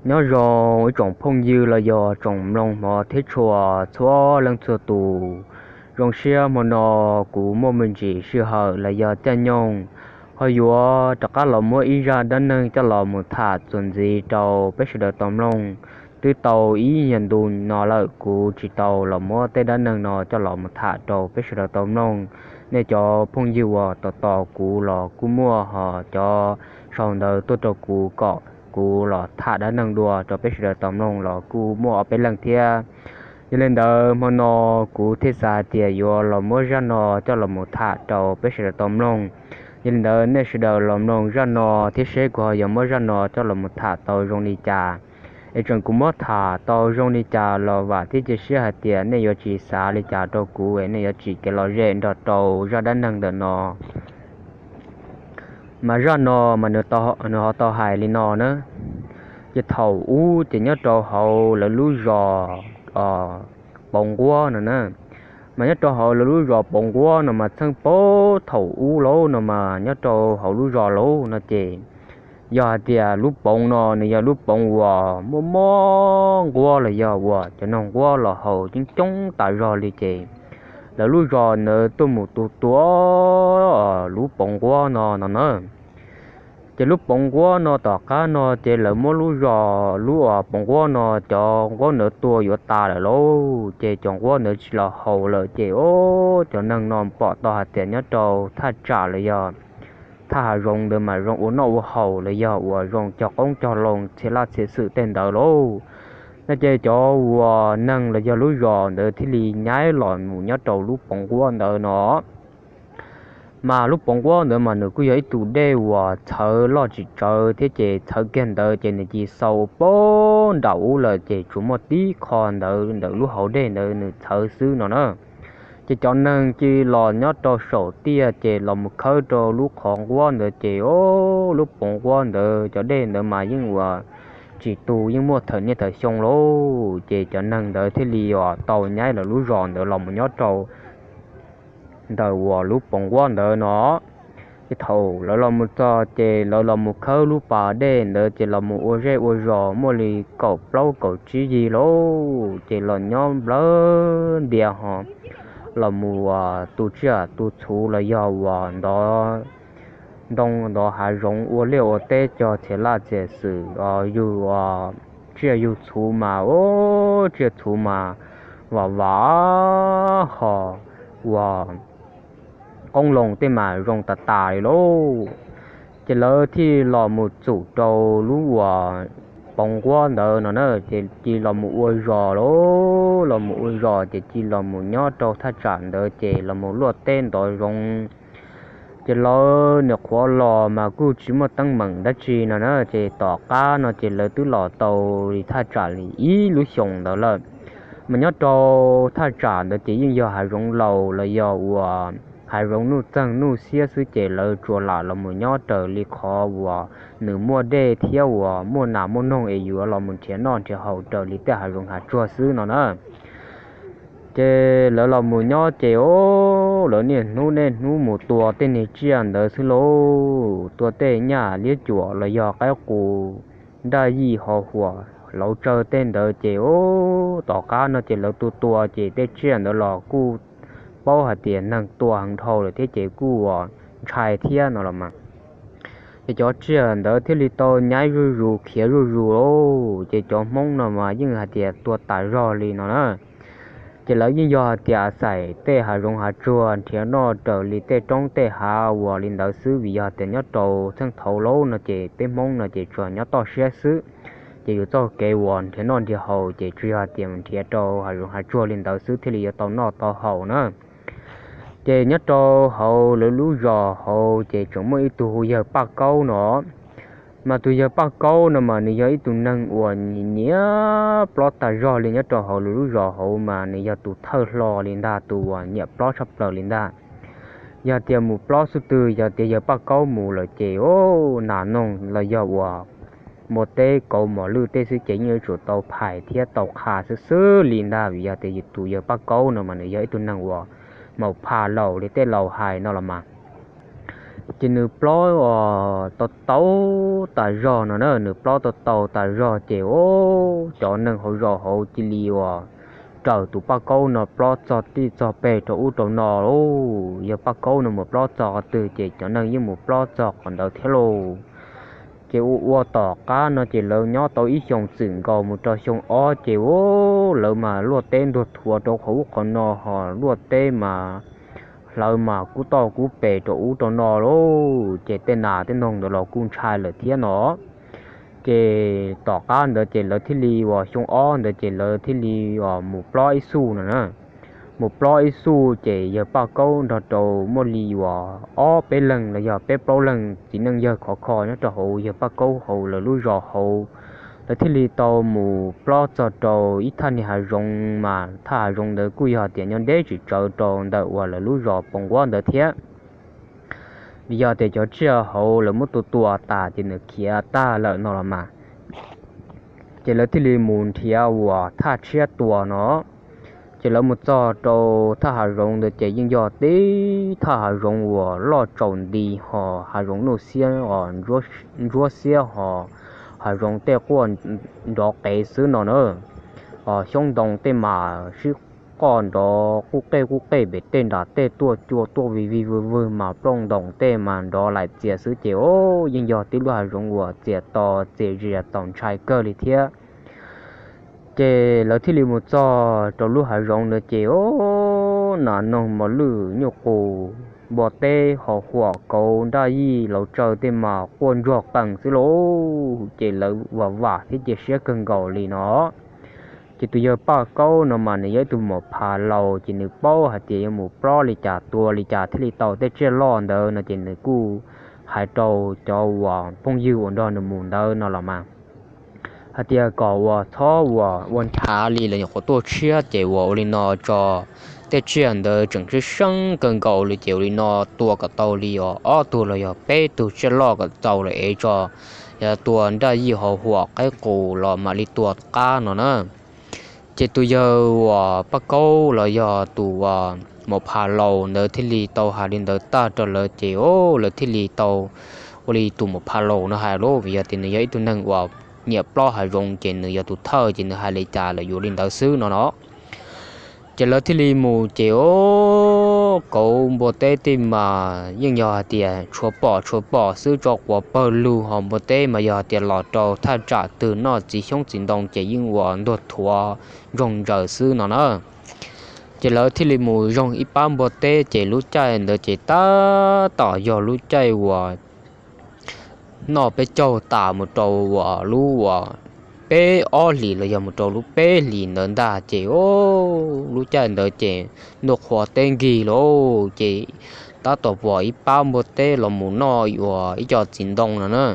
Nyob zoo ib tsoom phooj ywg los yog tsoom mloog hmov thiab tshua txhua leej txhua tus. Zoo siab hmo no kuv muaj me ntsis sij hawm los yog caij nyoog, ho yuav rov qab los muab ib zaj dab neeg coj los mus tham txuas ntxiv rau peb sawv daws tau mloog. Twb tau ib nyuag ntu no lawm kuv tsis tau los muab tej dab neeg no coj los mus tham rau peb sawv daws tau mloog. Nej cov phooj ywg uas tos tos kuv los kuj muaj, ho cov sau ntawv tuaj rau kuv kom kuv los tham dab neeg dua rau peb sawv daws tau mloog los kuj muaj ob peb leeg thiab. Yog li ntawd hmo no kuv thiaj xav hais tias yuav los muab zaj no coj los mus tham rau peb sawv daws tau mloog. Yog li ntawd nej sawv daws los mloog zaj no thiab seb kuv ho yuav muab zaj no coj los mus tham tau zoo li cas. Es tseem kuv muab tham tau zoo li cas los vam thiab cia siab hais tias nej yuav tsis xav li cas rau kuv, es nej yuav tsim kev lom zem nrog rau zaj dab neeg ntawm no. Mas zaj no mas nws ho tau hais li no na. Ces thaum ub ces nyob rau hauv lawv lub zos Pov Nquab no na, mas nyob rau hauv lawv lub zos Pov Nquab no mas txheej pab thaum ub lauj no mas nyob rau hauv lub zos lauj no ces, yog hais tias lub poov no nws yog lub poov uas muaj muaj nquab los yog uas cov noog nquab los haus coob coob tas zog li ces, lawv lub zos ntawd tuaj mus tu tua lub poov nquab no no na. Ces lub poov nquab no tom qab no ces lawv muab lub zos lub poov nquab no cov nquab ntawd tua yuav tas lawm lauj, ces cov nquab ntawd tsis los haus lawm ces, o, cov neeg no pom tau hais tias nyob rau thaj tsam los yog thaj hav zoov ntawd mas zoo ua noj ua haus los yog uas zoo cog qoob cog loo txhia laj txhia xwm tej ntawd lauj. No ces cov uas neeg los yog lub zos ntawd thiaj li nyaib los mus nyob rau lub poov nquab ntawd no. Mas lub poov nquab ntawd mas nws kuj yog ib tug dej uas txhawv loj tsis tsawg thiab ces txhawv kiag ntawd ces nws cia li xau poob nram ub lawm ces tsuas muaj tib qho ntawd ntawm lub hauv dej ntawd nws txhawv xwb no na. Ces cov neeg cia li los nyob rau saum tiaj ces los mus khawb rau lub qhov nquab ntawd ces, o, lub poov nquab ntawd cov dej ntawd mas yeej uas tsis tu yeej muaj thawm niaj thawm xyoo lauj, ces cov neeg ntawd thiaj li uas tau nyaib lawv lub zos ntawd los mus nyob rau ntawm uas lub poov nquab ntawd no. Ces thaum lawv los mus txog ces lawv los mus khawb lub pas dej ntawd ces los mus ua zej ua zos muaj li kaum plaub kaum tsib yig lauj, ces los nyob nplawg ntias ho los mus uas tu tsiaj tu txhuv los yog uas ntov ntoo ntov hav zoov ua liaj ua teb cog txhia laj txhia xwm, yug tsiaj yug txhuv mas, o, tsiaj txhuv mas vam vam ho uas qoob loo tej mas zoo tas tas li lauj. Ces lawv thiaj los mus txum rau lub uas poov nquab ntawd no na, ces cia li los mus ua zos lauj, los mus ua zos ces cia li los mus nyob rau thaj tsam ntawd ces los mus luaj teb ntov zoov. Ces lawv nyuam qhuav los mas kuj tsis muaj teeb meem dab tsi no na, ces tom qab no ces lawv twb los tau li thaj tsam li ib lub xyoos ntawd lawm. Mas nyob rau thaj tsam ntawd ces yeej yog hav zoov laus los yog uas hav zoov nuj txeeg nuj xiab xwb ces lawv tsuas lam los mus nyob raws li qhov uas nws muaj dej thiab uas muaj nas muaj noog es yuav los mus nrhiav noj nrhiav haus raws li tej hav zoov hav tsuag xwb no na. Ces lawv los mus nyob ces, o, lawv niaj hnub niaj hnub mus tua tej niag tsiaj ntawd xwb lauj, tua tej nyaj liab cuam los yog qaib qus nraj yij ho huam lauv tsawg tej ntawd ces, o, tom qab no ces lawv tua tua ces tej tsiaj ntawd los kuj paub hais tias neeg tua heev dhau lawm thiab ces kuj uas ntshai thiab no los mas. Ces cov tsiaj ntawd thiaj li tau nyaib zuj zus khiav zuj zus lauj, ces cov Hmoob no mas yeej hais tias tuag tas zog li no na. Ces lawv yeej yog hais tias xais tej hav zoov hav tsuag nrhiav noj raws li tej roob tej hav uas li ntawd xwb, vim yog tias nyob rau txheej thaud lauj no ces peb Hmoob no ces tsuas nyob toj siab xwb. Ces yus txoj kev uas nrhiav noj nrhiav haus ces tsuas yog hais tias nrhiav rau hav zoov hav tsuag li ntawd xwb thiaj li yuav tau noj tau haus na. Ces nyob rau hauv lawv lub zos hauv ces tseem muaj ib tug hu yawg Paj Kaub no. Mas tus yawg Paj Kaub no mas nws yog ib tug neeg uas nyiam nyiam plob tas zog li nyob rau hauv lawv lub zos hauv mas nws yog tus thawj hlo li ntag, tus uas nyiam plob tshaj plaws li ntag. Yog tias mus plob xub twg yog tias yawg Paj Kaub mus lawm ces, o, nas noog los yog uas npua teb kauv mos lwj tej xwb ces yeej yuav tsum tau phais thiab tau qha xwb xwb li ntag, vim yog tias tus yawg Paj Kaub no mas nws yog ib tug neeg uas maum pha laus li tej laus hais no los mas. Ces nws plob uas tau tau tas zog no na, nws plob tau tau tas zog ces cov neeg hauv zos hauv cia li uas raws tus Paj Kaub no plob txog tij txog peg rau ub rau no lauj. Yawg Paj Kaub no mus plob txog qhov twg ces cov neeg yeej mus plob txog qhov ntawd thiab lauj. Ces ua ua tom qab no ces lawv nyob tau ib xyoos txwm nkaus mus rau xyoo ob ces lawv mas luaj teb ntuag thuav rau qhov ub qhov no, ho luaj teb mas hlawv mas kub toj kub pes rau ub rau no lauj. Ces tej nas tej noog ntawd los kuj ntshai lawm thiab no. Ces tom qab ntawd ces lawv thiaj li uas xyoo ob ntawd ces lawv thiaj li uas mus plob ib xuj no na. Mus plob ib xuj ces yawg Paj Kaub nrog rau muaj li uas ob peb leeg los yog peb plaub leeg txiv neej yawg khov kho nyob rau hauv yawg Paj Kaub hauv lawv lub zos hauv. Lawv thiaj li tau mus plob txog rau ib thaj niag hav zoov mas thaj hav zoov ntawd kuj yog tias nyob deb tsis tsawv rau ntawm uas lawv lub zos Pov Nquab ntawd thiab. Vim yog tias cov tsiaj hauv lawv muab tua tua tas ces nws khiav tag lawm no los mas. Ces lawv thiaj li mus nrhiav uas thaj tshiab tua no. Ces lawv mus txog rau thaj hav zoov ntawd ces yeej yog tib thaj hav zoov uas loj tsaus nti, ho hav zoov nuj xiab os, ntsuab xiab, ho hav zoov tej quaj nrov qev xwb no na. Xyoob ntoo tej mas sib qoj nrov qub qej qub qej pem tej nram tej tuaj cua tuaj vij vij vwg vwg mas plooj ntoos tej mas nrov laim txias xwb ces yeej yog tib lub hav zoov uas txias to txias zias txaus ntshai kawg li thiab. Ces lawv thiaj li mus txog rau lub hav zoov ntawd ces nas noog mos lwj nyuj qus npua teb ho huam kauv nraj yij laus tsaws tej mas quaj ntsuag qees xwb lauj. Ces lawv vam vam thiab cia siab kawg nkaus li no. Ces tus yawg Paj Kaub no mas nws yog ib tug maum phav laus ces nws paub hais tias yuav mus plob li cas tua li cas thiaj li tau tej tsiaj loj ntawd no ces nws kuj hais rau cov uas phooj ywg uas nrog nws mus ntawd no los mas hais tias kom uas txhob uas ua nchav li lawv nyuam qhuav tuaj tshiab ces uas ua li no tso. Tej tsiaj ntawd tseem sib seeb kawg nkaus li ces ua li no tua kom tau li uas ob tug los yog peb tug tsiaj loj kom tau lawm es tso. Yog tua nraj yij ho huam qaib qus los mam li tua qab no na. Ces tus yawg uas Paj Kaub los yog tus uas maum phav laus ntawd thiaj li tau hais li ntawd tag rau lawv ces lawv thiaj li tau ua li tus maum phav laus no hais lauj, vim yog tias nws yog ib tug neeg uas nyiam plob hav zoov ces nws yog tus thawj ces nws hais li cas lawv yuav li ntawd xwb no no. Ces lawv thiaj li mus ces kauv npua teb tej mas yeej yog hais tias tshuav pom tshuav pom xwb tso, quav pawg lug, ho npua teb mas yog hais tias los rau thaj tsam twg noj txiv xyoob txiv ntoo ces yeej ua ntuag thuav ntsoog ntsaws xwb no na. Ces lawv thiaj li mus zog ib pab npua teb ces lub caij ntawd ces tab tom yog lub caij uas noj peb caug tas mus rau uas lub uas peb ob hlis los yog mus rau lub peb hlis ntawd ntag ces lub caij ntawd ces ntuj qhua teb nkig lauj, ces tab tom pom ib pab npua teb los mus noj uas ib co txiv ntoo no na.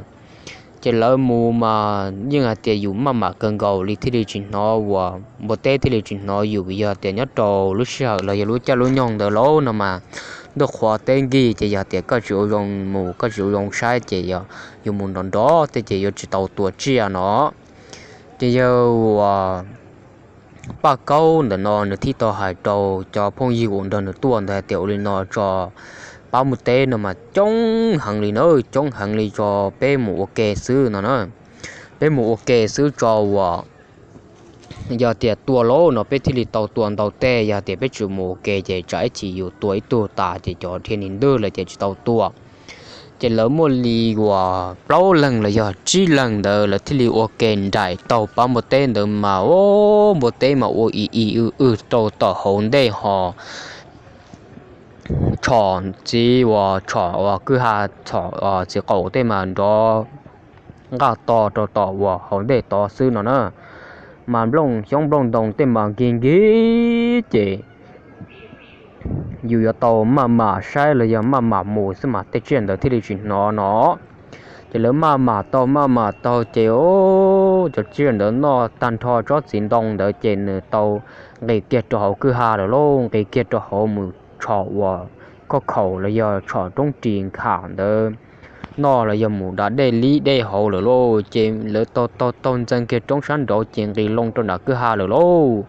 Ces lawv mus mas yeej hais tias yus maj mam kawg nkaus li thiaj li tsis hnov uas npua teb thiaj li tsis hnov yus, vim yog tias nyob rau lub sij hawm los yog lub caij lub nyoog ntawd lauj no mas ntuj qhua teb nkig ces yog tias koj tsis ua zoo mus koj tsis ua zoo saib ces yus mus nrov nrov tej ces yuav tsis tau tua tsiaj no. Ces yawg uas Paj Kaub ntawm no nws thiaj tau hais rau cov phooj ywg uas nrog nws tuaj ntawd hais tias ua li no tso, pab npua teb no mas coob heev li na, coob heev li tso, peb mus ua ke xwb no na. Peb mus ua ke xwb tso uas yog tias tua lauj no peb thiaj li tau tua ntau tej, yog tias peb tsis mus ua ke ces tsam ib chim yus tua ib tug tas ces cov dhia ntws lawm ces tsis tau tua. Ces lawv muaj li uas plaub leeg los yog tsib leeg ntawd lawv thiaj li ua ke nraim taug pab npua teb ntawd mas, o, npua teb mas ua i i w w rau tom hauv ntej ho tshom txiv uas tshom uas kwj ha, tshom txiv qaum tej mas nrov nqaj to rau tom uas hauv ntej tod xwb no na. Mas nplooj xyoob nplooj ntoo tej mas nkig nkig ces yus yuav tau maj mam saib los yog maj mam mus xwb mas tej tsiaj ntawd thiaj li tsis hnov no. Ces lawv maj mam taug maj mam taug ces cov tsiaj ntawd noj tag nrho tsob txiv ntoo ntawd ces nws tau nqis kiag rau hauv kwj ha lawm lauj, nqis kiag rau hauv mus tshom uas khauj khaum los yog tshom roob ris nkham ntawd noj los yog mus da dej lib dej hauv lawm lauj. Ces lawv taug taug taug ntxeev kiag roob sab nraud ces nqis loo rau nram kwj ha lawm lauj.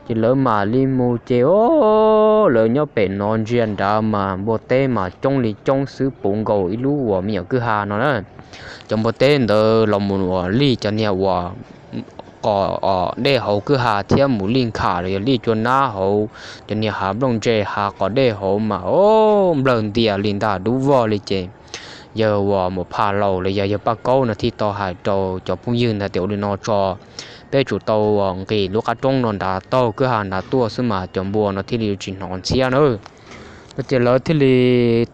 Ces lawv mam li mus ces os, lawv nyob pem no ntsia nrad mas npua teb mas coob li coob xwb, puv nkaus ib lub uas me nyuam kwj ha no na. Cov npua teb ntawd los mus ua lij cov niag uas qos dej hauv kwj ha thiab mus lij nkham los yog lij cua nab hauv cov niag hav nplooj ntse hav qos dej hauv mas os, nplawg ntias li ntag, dub vog li ces yawg uas Maum Phas Laus los yog yawg Paj Kaub no thiaj tau hais rau cov phooj ywg ntawd tias ua li no tso, peb tsum tau nqis lub qab roob no nrad taug kwj ha nrad tuaj xwb mas cov npua no thiaj li tsis hnov ntxhiab na. No ces lawv thiaj li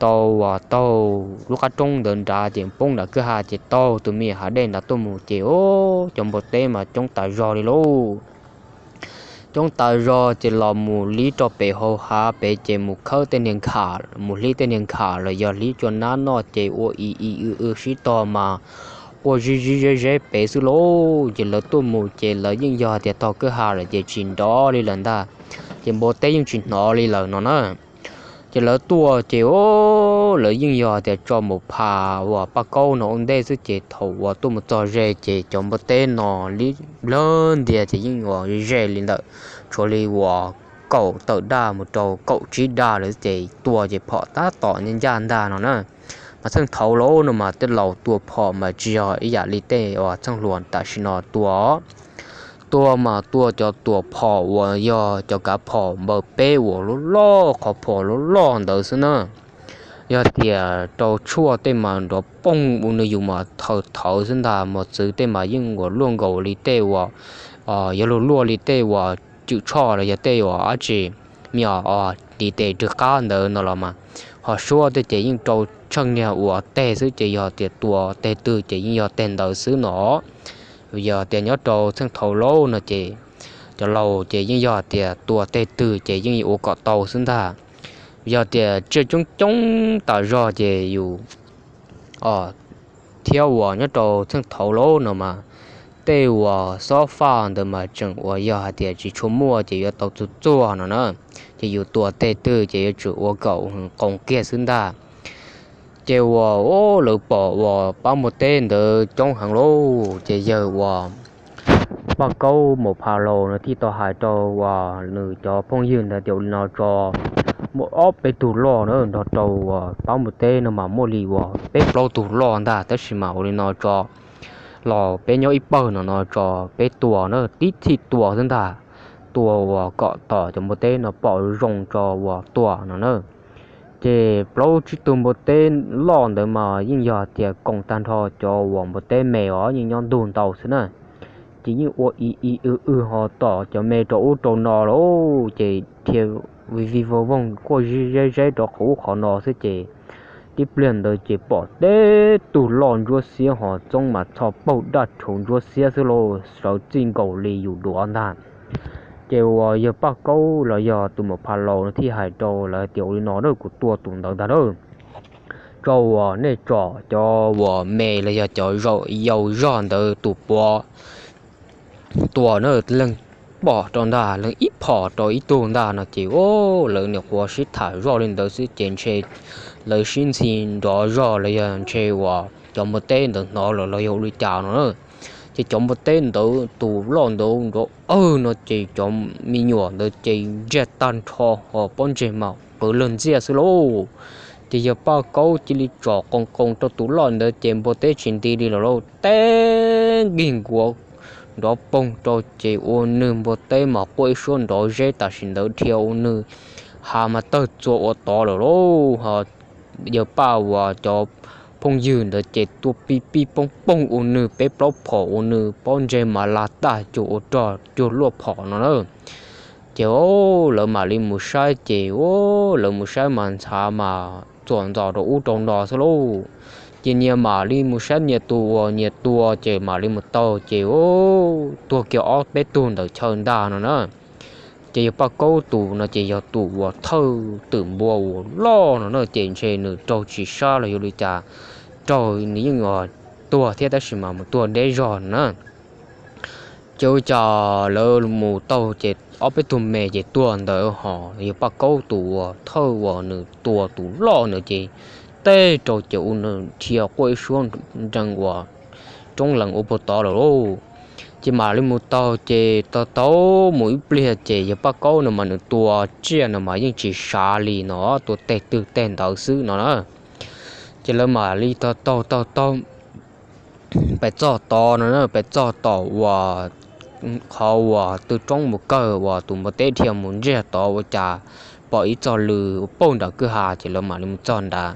tau uas taug lub qab roob ntawd nrad ces poob nram kwj ha ces taug tus me hav dej nrad tuaj mus ces os, cov npua teb mas coob tas zog li lauj. Coob tas zog ces los mus li rau pem hauv hav pem ces mus khawb tej niag nkham, mus hlib tej niag nkham los yog hlib cua nab noj ces ua i i w w sib tog mas quaj zib zib zeb zeb pem xwb lauj. Ces lawv tuaj mus ces lawv yeej yog tias taug kwj ha lawm ces tsis nrov li lawm ntag, ces npua teb yeej tsis hnov li lawm no na. Ces lawv tuaj ces os, lawv yeej yog tias tso Maum Phas uas Paj Kaub no ua ntej xwb ces thaum uas tuaj mus txog ze ces cov npua teb no li nplawg ntias ces yeej uas ze li ntawm tshuav li uas kaum tawm daj mus rau kaum tsib daj lawm ces tua ces phom tab tom ncaj ncaj ntag no na. Mas txheej thaud lawm no mas tej laus tua phom mas tsis yog ib yam li tej uas txheej hluas tam sim no tua. Tua mas tua cov tuam phom uas yog cov kav phom npaws peb uas loj loj, qhov phom loj loj ntawd xwb na. Yog tias rau tshuaj tej mas nrov poog ua nws yus mas thaws thawv xwb ntag, mos txwv tej mas yeej uas luaj nkaus li tej uas, yog luag luaj li tej uas cwm tshoj los yog tej uas dab tsi, me nyuam ntiv tes rwg qab ntawd no los mas. Ho suab tej ces yeej rau tsheej niag uas teg xwb ces yog tias tua teg twg ces yeej yog teg ntawd xwb no. Yog tias nyob rau txheej thaud lawm no ces cov laus ces yeej yog tias tua teg twg ces yeej ua kom tau xwb ntag. Yog tias tsiaj coob coob tas zog ces yus thiab uas nyob rau txheej thaud lawm no mas tej uas xob faj ntawd mas tseem uas yog hais tias tsis tshua muaj ces yuav tau txuag txuag no na. Ces yus tua teg twg ces yuav tsum ua kom qoos kiag xwb ntag. Ces uas lawv pom uas pab npua teb ntawd coob heev lauj, ces yawg uas Paj Kaub Maum Phas Laus no thiaj tau hais rau uas nws cov phooj ywg ntawd tias ua li no tso, muaj ob peb tug loj na, nrog rau uas pab npua teb no mas muaj li uas peb plaub tug loj ntag, tab sis mas ua li no tso, los peb nyob ib pawg no no tso, peb tua na, tib thij tua xwb ntag, tua uas kom tom cov npua teb no pom zoo tso uas tua no na. Ces plaub tsib tug npua teb loj ntawd mas yeej yog tias koom tag nrho cov uas npua teb me os, yeej nyob ntug ntau xwb na. Ces yeej ua i i w w ho tom cov me rau ub rau no lauj, ces dhia vij vij voog voog quaj zib zeb zeb rau qhov ub qhov no xwb ces tib pliag ntawd ces pom teb tug loj ntsuab xiab ho txoob mas txho paug daj rhuv ntsuab xiab xwb lauj, sawv txij nkaus li yus duav ntag. Ces uas yawg Paj Kaub los yog tus Maum Phas Laus no thiaj hais rau lawv tias ua li no na, kuv tua tus ntawd ntag na, tso uas nej tsom cov uas me los yog cov yau zog ntawd tus puav tua na, leej pom rau ntag, leej ib phom rau ib tug ntag no ces lawv nyuam qhuav sib tham zoj li ntawd xwb ces ntshe lawv sib ntxhi nrov zog los yog ntshe uas cov npua teb ntawd hnov lawm los yog ua li cas no na. Ces cov npua teb ntawd tus loj ntawd nrov awg no ces cov me nyuam ntawd ces ntsiag tag nrho ho pob ntseg mas qw lawg ntxiaj xwb lauj. Ces yawg Paj Kaub cia li tsom qoos qoos rau tus loj ntawd ces npua teb tsis nti li lawm lauj, teb nkig nkuav nrov poog rau ces ua nws npua teb mas quaj ib suab nrov zeb tam sim ntawd dhia ua nws ha mas tawg txua ua tod lawm lauj. Ho yawg Paj uas cov phooj ywg ntawd ces tua pij pij poog poog ua nws peb plaub phom ua nws pob ntseg mas lag tag cuag ua rog cuag luaj phom no na. Ces lawv mam li mus saib ces lawv mus saib mas ntxhav mas txuam ntxos rau ub rau no xwb lauj. Ces nyias mam li mus saib nyias tus uas nyias tua ces mam li mus taug ces tuag kiag ob peb tug ntawm chaw ntag no na. Ces yawg Paj Kaub tus no ces yog tus uas thawj twm npua uas loj no na, ces ntshe nws raug tsis sab los yog li cas, raug nws yeej tuag thiab tab sis mas mus tuag deb zog no na. Ces ua cas lawv mus taug ces ob peb tug me ces tuag ntawd ho yawg Paj Kaub tus uas thawj uas nws tua tus loj ntawd ces teb rau ces ua nws dhia quaj ib suab nrees uas roob lees ua puag tod lawm lauj. Ces mam li mus taug ces taug taug mus ib pliag ces yawg Paj Kaub no mas nws tua tsiaj no mas yeej tsis sav li no, tua teg twg teg ntawd xwb no na. Ces lawv mam li taug taug taug taug pem txog tod no na, pem txog tom uas qhov uas tw roob mus kawg uas tus npua teb dhia mus ntsiag tod ua cas pom ib txog lw ua pauj nram kwj ha ces lawv mam li mus txog nrad.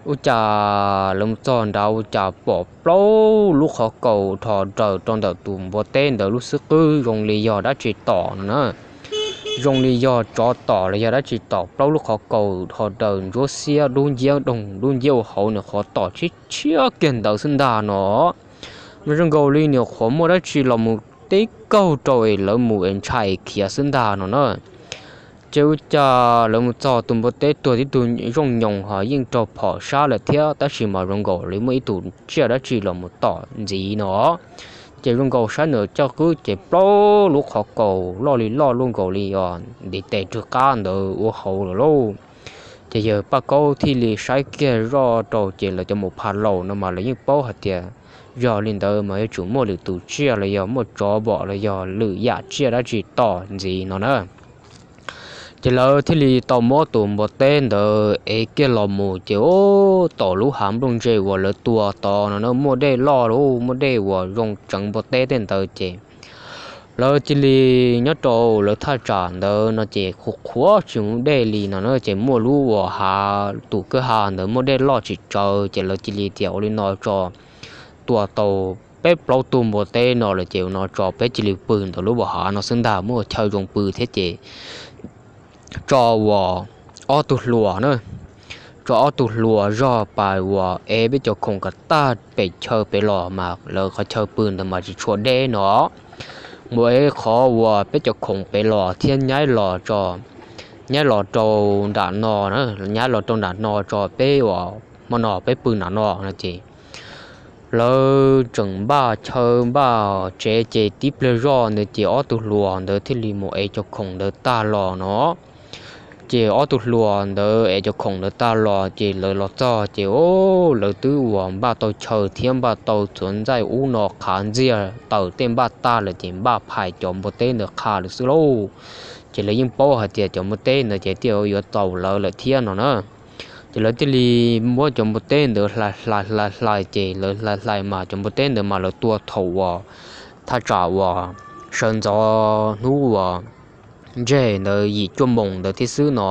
Ua cas lawv mus txog nrad ua cas pom plaub lub qhov kaus dhos daws rau ntawm tus npua teb ntawd lub xub qwb zoo li yog dab tsi tom no na. Zoo li yog tsov tom los yog dab tsi tom, plaub lub qhov kaus dhos daws ntsuab xiab dub nciab doog dub nciab ua hauv, nws qhuav tom tshiab tshiab kiag ntawd xwb ntag no. Mas zoo nkaus li nws qhuav muaj dab tsi los mus teb kaug rau es lawv mus es ntshai khiav xwb ntag no na. Ces ua cas lawv mus txog tus npua teb tuag tib tug zooj nyoos ho yeej raug phom sab lawm thiab, tab sis mas zoo nkaus li muaj ib tug tsiaj dab tsi los mus tom ntxiv no. Ces zoo nkaus saib nws caj qwb ces plaub lub qhov kaus loj li loj luaj nkaus li os ntiv tes rwg qab ntawd ua hauv lawm lauj. Ces yawg Paj Kaub thiaj li saib kiag zoj rau ces lawv cov mus pha laus no mas lawv yeej paub hais tias yog li ntawd mas yuav tsum muaj lwm tus tsiaj los yog muaj tsov vom los yog lwm yam tsiaj dab tsi tom ntxiv no na. Ces lawv thiaj li tau muab tus npua teb ntawd ev kiag los mus ces ua tom lub hav nplooj ntse uas lawv tua tod no na muaj dej loj lauj, muaj dej uas zoo tseev npua teb tej ntawd ces lawv cia li nyob rau lawv thaj tsam ntawd no ces qhuav qhuav tsis muaj dej li no na, ces muaj lub uas hav tus kwj ha ntawd muaj dej loj tsis tsawg ces lawv cia li tias ua li no tso, tua tau peb plaub tug npua teb no lawm ces ua no tso peb cia li pw ntawm lub uas hav no xwb ntag, muaj chaw zoo pw thiab ces tso uas ob tug hluas na, tso ob tug hluas zog pas uas ev peb cov khoom kom tag pem chaw pem los mas lawv qhov chaw pw ntawd mas tsis tshua deb no. Mus ev qhov uas peb cov khoom pem los thiab nyaib los tso, nyaib los rau nram no, nyaib los rau nram no tso peb uas hmo no peb pw nram no no ces lawv tseem npaj chaw npaj tsev ces tib pliag zoj ntawd ces ob tug hluas ntawd thiaj li mus ev cov khoom ntawd tag los no. Ces ob tug hluas ntawd ev cov khoom ntawd tag los ces lawv los txog ces o, lawv twb uas npaj tau chaw thiab npaj tau txuas ntxaij ub no qhav ntxiag taws tej npaj tag lawm ces npaj phais cov npua teb ntawd qha lawm xwb lauj. Ces lawv yeej paub hais tias cov npua teb ntawd ces thiaj yuav txaus lawv lawm thiab no na. Ces lawv thiaj li muab cov npua teb ntawd hlais hlais hlais hlais ces lawv hlais hlais mas cov npua teb ntawd mas lawv tua thaum uas thaj tsam uas sawv ntxov hnub uas ntseg ntawd yim cuaj moos ntawd thiab xwb no,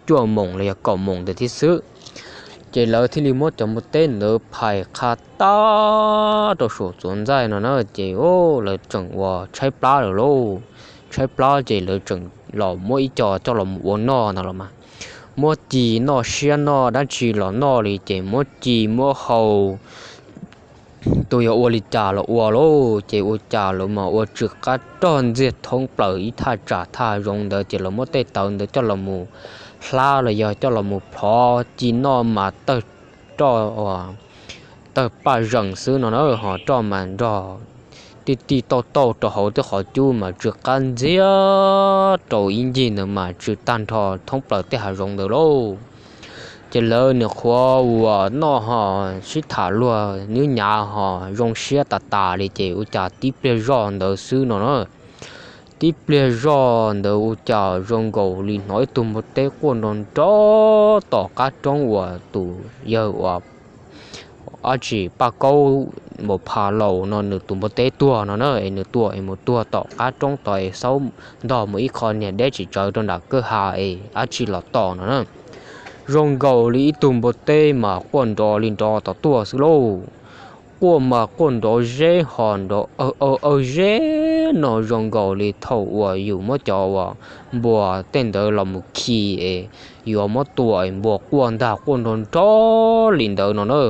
cuaj moos los yog kaum moos ntawd thiab xwb. Ces lawv thiaj li muab cov npua teb ntawd phais qha tag rau saum txuas ntxaij no na ces lawv tseem uas tshaib plab lawm lauj. Tshaib plab ces lawv tseem los muab ib co coj los ua noj ntag los mas, muab ci noj siab noj dab tsi los noj li ces muab ci muab hau, tus yog ua li cas los ua lauj. Ces ua cas lawv mas ua tsw qab rog ntxiag thoob plaws ib thaj tsam thaj zoov ntawd ces lawv muab tej tawv ntawd coj los mus hlab los yog coj los mus plhov ci noj mas tawg roj, tawg paj zees xwb no na, ho roj mas nrog tij tij tauj tauj rau hauv tej qhov cub mas tsw qab ntxiag rau ib ncig ntawd mas tsw tag nrho thoob plaws tej hav zoov ntawd lauj. Ces lawv nws qhuav uas noj ho sib tham luag nub nyav ho zoo siab tas tas li ces ua cas tib pliag zoj ntawd xwb no na, tib pliag zoj ntawd ua cas zoo nkaus li hnov ib tug npua teb quaj nrov nrov tom qab roob uas tus yawg uas dab tsi Paj Kaub npaum pha laus no nws tus npua teb tuag no na, es nws tua es mus tuag tom qab roob tod es xaub ntog mus ib qho niag deb tsis tsawv rau nram kwj ha es dab tsi los tom no na. Zoo nkaus li ib tug npua teb mas quaj nrov li nrov tom tuaj xwb lauj. Quaj mas quaj nrov zeb ho nrov aw aw zeb no zoo nkaus li thaum uas yus muab cov uas npua tej ntawd los mus khi es yuav muab tua es npua quaj ntag quaj nrov nrov li ntawd no na.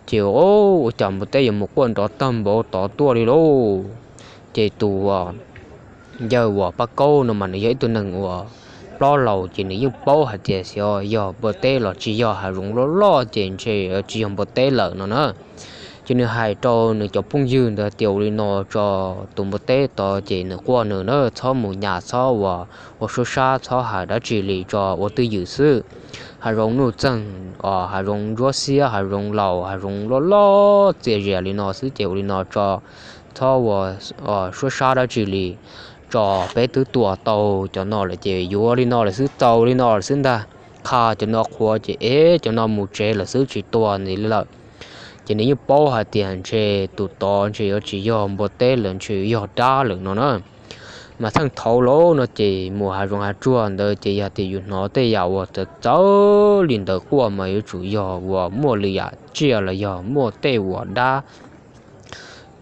Ces ua cas npua teb yuav mus quaj nrov tag npaum tod tuaj li lauj. Ces tus yawg uas Paj Kaub no mas nws yog ib tug neeg uas plaub laus ces nws yeej paub hais tias xyov yog npua teb los tsis yog, hav zoov loj loj ces ntshe tsis yog npua teb lawm no na. Ces nws hais rau nws cov phooj ywg ntawd tias ua li no tso, tus npua teb tod ces nws quaj nws na, txhob mus nyas txhob uas ua suab sab txhob hais dab tsi li tso, ua twj ywm xwb. Hav zoov nuj txeeg, hav zoov ntsuab xiab, hav zoov laus, hav zoov loj loj txias zias li no xwb ces ua li no tso, txhob ua suab sab dab tsi li, tso peb twb tua tau cov no lawm ces yuav li no lawm xwb, tau li no lawm xwb ntag. Qha cov no qhuav ces ev cov no mus tsev lawm xwb, tsis tua nws li lawm. Ces nws yeej paub hais tias ntshe tus tod ntshe yuav tsis yog npua teb lawm, ntshe yog dab lawm no na. Mas txheej thaud lawm no ces mus hav zoov hav tsuag ntawd ces yog tias yus hnov tej yam uas txawv txawv li ntawd quaj mas yuav tsum yog uas muaj lwm yam tsiaj los yog muaj tej uas dab,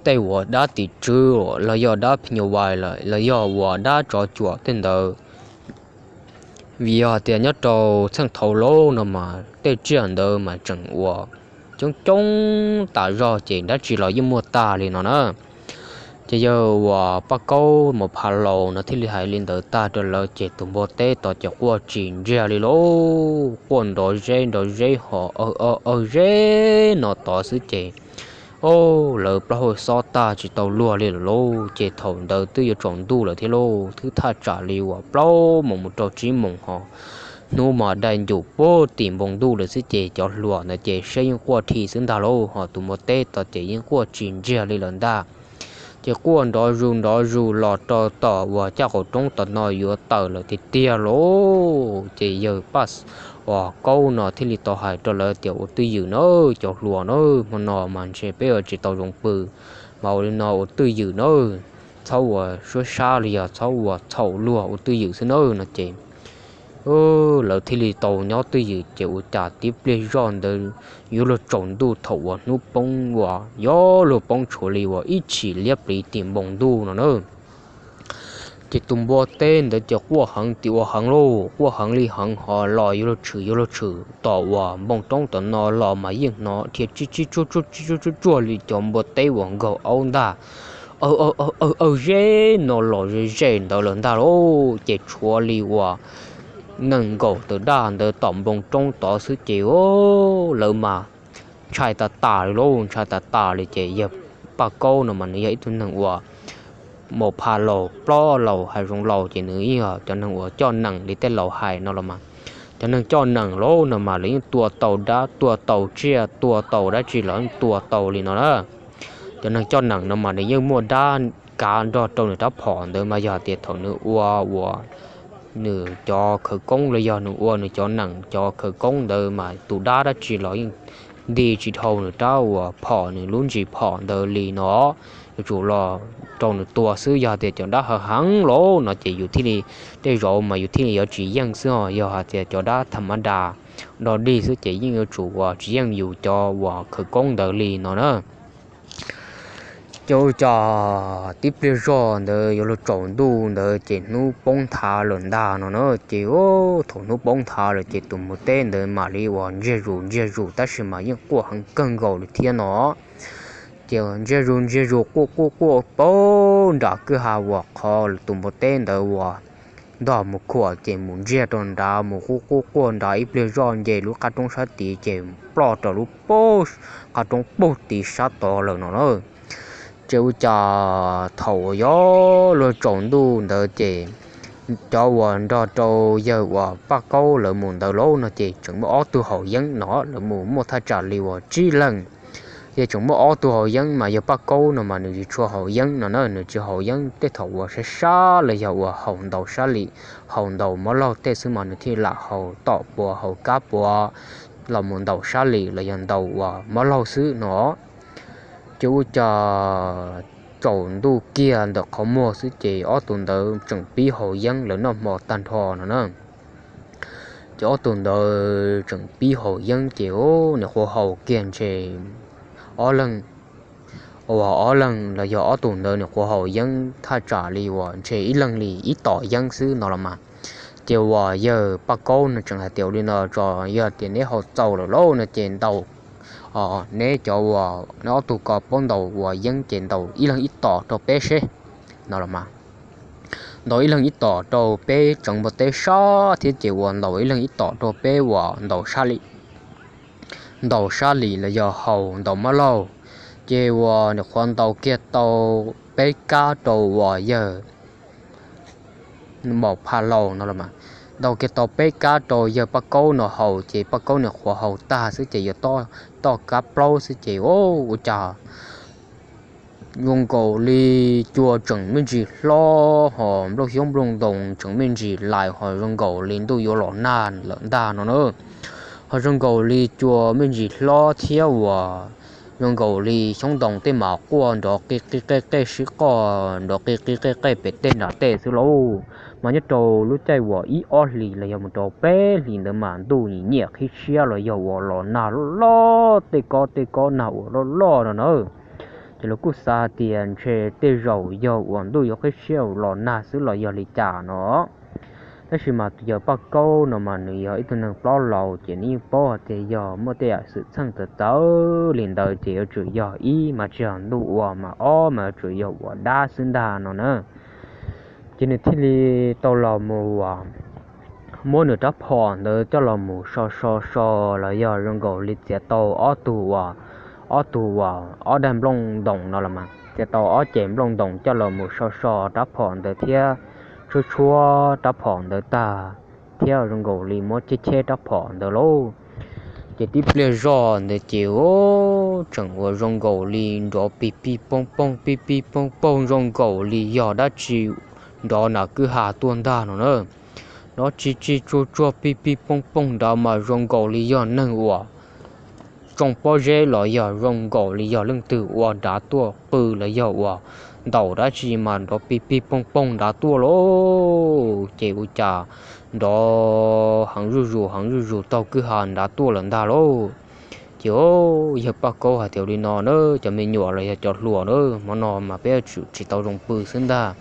tej uas dab tim tswv los yog dab phim nyuj vais los yog uas dab tsov cuam tej ntawd. Vim yog tias nyob rau txheej thaud lawm no mas tej tsiaj ntawd mas tseem uas coob coob tas zog ces dab tsi los yeej muaj tag li no na. Ces yawg uas Paj Kaub Maum Pha Laus no thiaj li hais li ntawd tag rau lawv ces tus npua teb tod ces quaj tsis ntsiag li lauj, quaj nrov zeb nrov zeb ho aw aw zeb no tod xwb ces, o, lawv plaub hau xob tag tsis tau luag li lawm lauj. Ces thaum ntawd twb yuav tsaus ntuj lawm thiab lauj, twb thaj tsam li uas plaub moos mus rau tsib moos ho hnub mas dai ncum puag tim npoo ntuj lawm xwb ces cov hluas ntawd ces seb yeej quaj dhi xwb ntag lauj, ho tus npua teb tod ces yeej quaj tsis ntsiag li lawm ntag. Ces quaj nrov zus nrov zus los rau tom uas caj qaum roob tom no yuav tawm lawm tiag tiag lauj. Ces yawg Paj uas Kaub no thiaj li tau hais rau lawv tias ua twj ywm na, cov hluas na, hmo no mas ntshe peb yuav tsis tau zoo pw, mas ua li no ua twj ywm na, txhob ua suab sab li yog txhob ua txhaum luag, ua twj ywm xwb na no ces lawv thiaj li tau nyob twj ywm ces ua cas tib pliag zoj ntawd yuav luag tsaus ntuj thaum uas hnub poob uas yuav luag poob tshuav li uas ib chim liab pliv tim npoo ntuj no na. Ces tus npua teb ntawd ces quaj heev tim ua heev lauj, quaj heev li heev ho los yuav luag tshwm yuav luag tshwm tom uas npoo roob tom no los mas yeej hnov dhia tsib tsib tsuag tsuag tsib tsuag tsuag tsuag li cov npua teb uas nkaug aub ntag. Aw aw aw aw zeb no los ze ze ntawd lawm ntag lauj. Ces tshuav li uas nees nkaum tawm daj ntawd tom npoo roob tod xwb ces lawv mas ntshai tas tas li lauj, ntshai tas tas li ces yawg Paj Kaub no mas nws yog ib tug neeg uas Maum Pha Laus, plaub laus hav zoov laus ces nws yeej yog cov neeg uas coj nees li tej laus hais no los mas. Cov neeg coj nees lauj no mas lawv yeej tua tau dab, tua tau tsiaj, tua tau dab tsi los yeej tua tau li no na. Cov neeg coj nees no mas nws yeej muaj dab kav nrog rau nws rab phom ntawd mas yog tias thaum nws ua uas nws cov khawv koob los yog nws ua nws cov nees cov khawv koob ntawd mas tus dab dab tsi los yeej nti tsis dhau nws rab uas phom, nws lub ntsis phom ntawd li no. Yuav tsum los rau nws tua xwb, yog tias cov dab heev heev lauj no ces yus thiaj li, tej zaum mas yus thiaj li yuav tsis yeej xwb os. Yog hais tias cov dab tham mab das dog dig xwb ces yeej yuav tsum uas tsis yeej yus cov uas khawv koob ntawd li no na. Ces ua cas tib pliag zog ntawd yuav luag tsaus ntuj ntawd ces hnub poob nthav lawm ntag no na. Ces thaum hnub poob nthav lawm ces tus npua teb ntawd mam li uas ntsiag zus ntsiag zus tab sis mas yeej quaj heev kawg nkaus li thiab no. Ces ntsiag zus ntsiag zus quaj quaj quaj paub nram kwj ha uas qhov tus npua teb ntawd uas ntog mus khuam ces mus ntsiag rau nrad mus quaj quaj quaj nrad ib pliag zoj nce lub qab roob sab tid ces ploj rau lub pob qab roob puag tid sab tod lawm no na. Ces ua cas thaum uas yuav luag tsaus ntuj ntawd ces cov uas nrog rau yawg uas Paj Kaub lawv mus ntawd lauj no ces tseem muaj ob tug haus yeeb no, lawv mus muaj thaj tsam li uas tsib leeg. Ces tseem muaj ob tug haus yeeb mas yawg Paj Kaub no mas nws tsis tshua haus yeeb no na, nws tsis haus yeeb tej thaum uas sab sab los yog uas haus ntaus sab lim, haus ntaus mab laug tej xwb mas nws thiaj lam haus tom puas haus kab puas los mus ntaus sab lim los yog ntaus uas mab laug xwb no. Ces ua cas tsaus ntuj kiag ntawm qhov muag xwb ces ob tug ntawd tseem pib haus yeeb lawv noj hmo tag nrho no na. Ces ob tug ntawd tseem pib haus yeeb ces nws qhuav haus kiag ntshe ob leeg, uas ob leeg los yog ob tug ntawd nws qhuav haus yeeb thaj tsam li uas ntshe ib leeg li ib tom yeeb xwb no los mas. Ces uas yawg Paj Kaub no tseem hais tias ua li no tso, yog tias neb haus txaus lawm lauj no ces ntaus, neb cov uas neb ob tug ko paub ntaus uas yeeb ces ntaus ib leeg ib tom rau peb seb no los mas. Ntaus ib leeg ib tom rau peb tseev npua teb sab thiab ces uas ntaus ib leeg ib tom rau peb uas ntaus sab lim, ntaus sab lim los yog haus ntaus mab laug. Ces uas nws qhuav ntaus kiag tau peb kab rau uas yawg Maum Pha Laus no los mas. Ntaus kiag tau peb kab rau yawg Paj Kaub no haus ces Paj Kaub nws qhuav haus tag xwb ces yuav toj kab plaub xwb ces ua cas zoo nkaus li cua tseem me ntsis hlob ho nplooj xyoob nplooj ntoo tseem me ntsis lais ho zoo nkaus li ntuj yuav los nag lawm ntag no na. Ho zoo nkaus li cua me ntsis hlob thiab uas zoo nkaus li xyoob ntoo tej mas quaj nrov qi qi qej qej sib qoj nrov qi qi qej qej pem tej nram tej xwb lauj. Mas nyob rau lub caij uas ib ob hlis los yog mus rau peb hlis ntawd mas ntuj nyiam nyiam qhib siab los yog uas los nag loj loj tej kob tej kob nag uas loj loj no na. Ces lawv kuj xav hais tias ntshe tej zaum yog uas ntuj yuav qhib siab los nag xwb los yog li cas no. Tab sis mas tus yawg Paj Kaub no mas nws yog ib tug neeg plaub laus ces nws yeej paub hais tias yog muaj tej yam xwm txheej txawv txawv li ntawd ces yuav tsum yog ib mas tsis yog ntuj ua mas ob mas yuav tsum yog uas dab xwb ntag no na. Ces nws thiaj li tau los mus muab nws rab phom ntawd coj los mus so so so los yog zoo nkaus li txiav tau ob tug uas, ob tug uas ob daim nplooj ntoos no los mas txiav tau ob cev nplooj ntoos coj los mus so so rab phom ntawd thiab tshuab tshuab rab phom ntawd tag thiab zoo nkaus li muab cheb cheb rab phom ntawd lauj. Ces tib pliag zoj ntawd ces tseem uas zoo nkaus li nrov pig pig pooj pooj pig pig pooj pooj zoo nkaus li yog dab tsi nrov nram kwj ha tuaj ntag no na. Nrov tsis tsis tsuag tsuag pig pig pooj pooj nrad mas zoo nkaus li yog neeg uas tsoo pob zeb los yog zoo nkaus li yog leej twg ua nrad tuaj qw los yog uas ntaus dab tsi mas nrov pig pig pooj pooj nrad tuaj lauj. Ces ua cas nrov heev zuj zus heev zuj zus taug kwj ha nrad tuaj lawm ntag lauj. Ces yawg Paj Kaub hais tias li no na, cov me nyuam los yog cov hluas na, hmo no mas peb yuav tsum tsis tau zoo pw xwb ntag.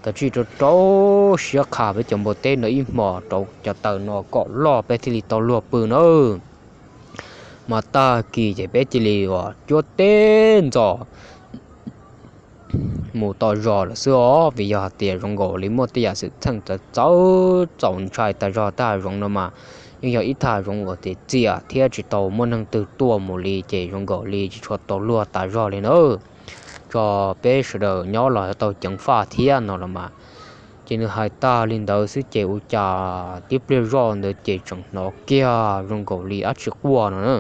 Kav tsij rau rau siab qha peb cov npua teb no ib hmos rau cov taws no kom loj peb thiaj li tau luag pw na. Mas tag kis ces peb cia li uas cuab teb ntxos mus tom zos lawm xwb os, vim yog hais tias zoo nkaus li muaj tej yam xwm txheej txawv txawv txaus ntshai tas zog. Thaj zoov no mas yeej yog ib thaj zoov uas txias thiab tsis tau muaj neeg twg tuaj mus li ces zoo nkaus li tsis tshua tau luag tas zog li na. Tso peb sawv daws nyob los tau ceev faj thiab no los mas. Ces nws hais tag li ntawd xwb ces ua cas tib pliag zoj ntawd ces tseem hnov kiag zoo nkaus li dab tsi quaj no na.